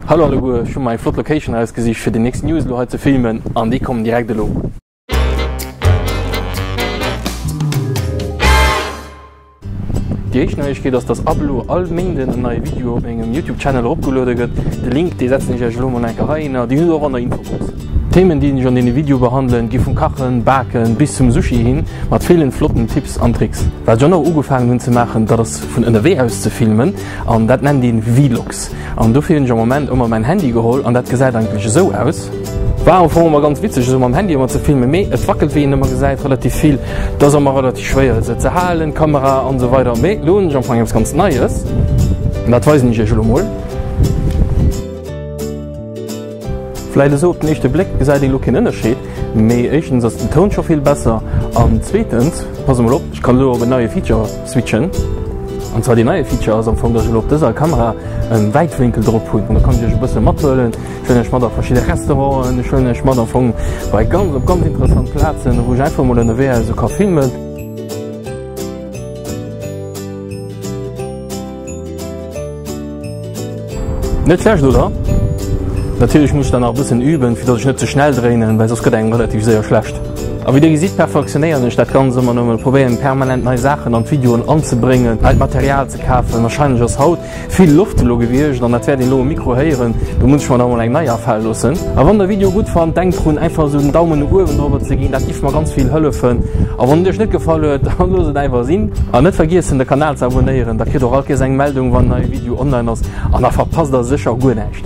Hallo alleguer, ech hu mer eng flott Location erausgesicht fir déi nächst News elo hei ze filmen an déi kommen direkt elo. Déi éischt Neiegkeet ass, dass ab elo all Méinden en neie Video op mengem Youtube Channel eropgeluede gëtt. De Link dee setzen ech iech elo mol enker heihinner, dir hutt och an der Infobox. D'Themen déi ech an deene Video behandelen gi vum Kachen, Baken bis zum Sushi hin, mat villen flotten Tipps an Tricks. Wat ech och nach ugefaangen hunn ze maachen, dat ass vun ënnerwee aus ze filmen an dat nennt een Vlogs. An dofir hunn ech am Moment ëmmer mäin Handy geholl an dat gesäit eigentlech esou aus. War am Fong ëmmer ganz witzeg esou mam Handy ëmmer ze filmen, mee et wackelt wéi een ëmmer gesäit relativ vill. Et ass ëmmer relativ schwéier se ze halen, d'Kamera an esou weider. Mee elo hunn ech am Fong eppes ganz Neies an dat weisen ech iech elo mol. Vläit esou op den éischte Bléck gesäit een elo keen Ënnerscheed, mee éischtens ass den Toun scho vill besser an zweetens, pass emol op, ech kann elo op en neie Feature switchen. An zwar deen neie Feature ass am Fong, dass ech elo op dëser Kamera en Wäitwénkel drop hunn. An da kann ech iech e bësse mathuelen. Ech huelen iech mat a verschidde Restauranten, ech huelen iech mat am Fong bei ganz, op ganz interessant Plazen, wou ech einfach emol ënnerwee esou ka filmen. Net schlecht, oder? Natierlech muss ech dann nach e bëssen üben, fir datt ech net ze schnell dréinen, well soss gëtt engem relativ séier schlecht. A wéi dir gesitt, perfektionéieren ech dat Ganzt ëmmer nëmmen, probéieren permanent nei Saachen an d'Videoen anzebréngen, neit Material ze kafen. Wahrscheinlech ass haut vill Loft elo gewiescht an dat wäert een elo um Mikro héieren. Do muss ech mer da mol eng nei afale loossen. A wann der Video gutt fannt, denkt drun einfach esou den Daumen no uewen driwwer ze ginn, dat giff mer ganz vill hëllefen. A wann et iech net gefall huet, dann loosst et einfach sinn. A net vergiessen de Kanal ze abonnéieren, da kritt der och all Kees eng Meldung wann en neie Video online ass an da verpasst der sécher guer näischt.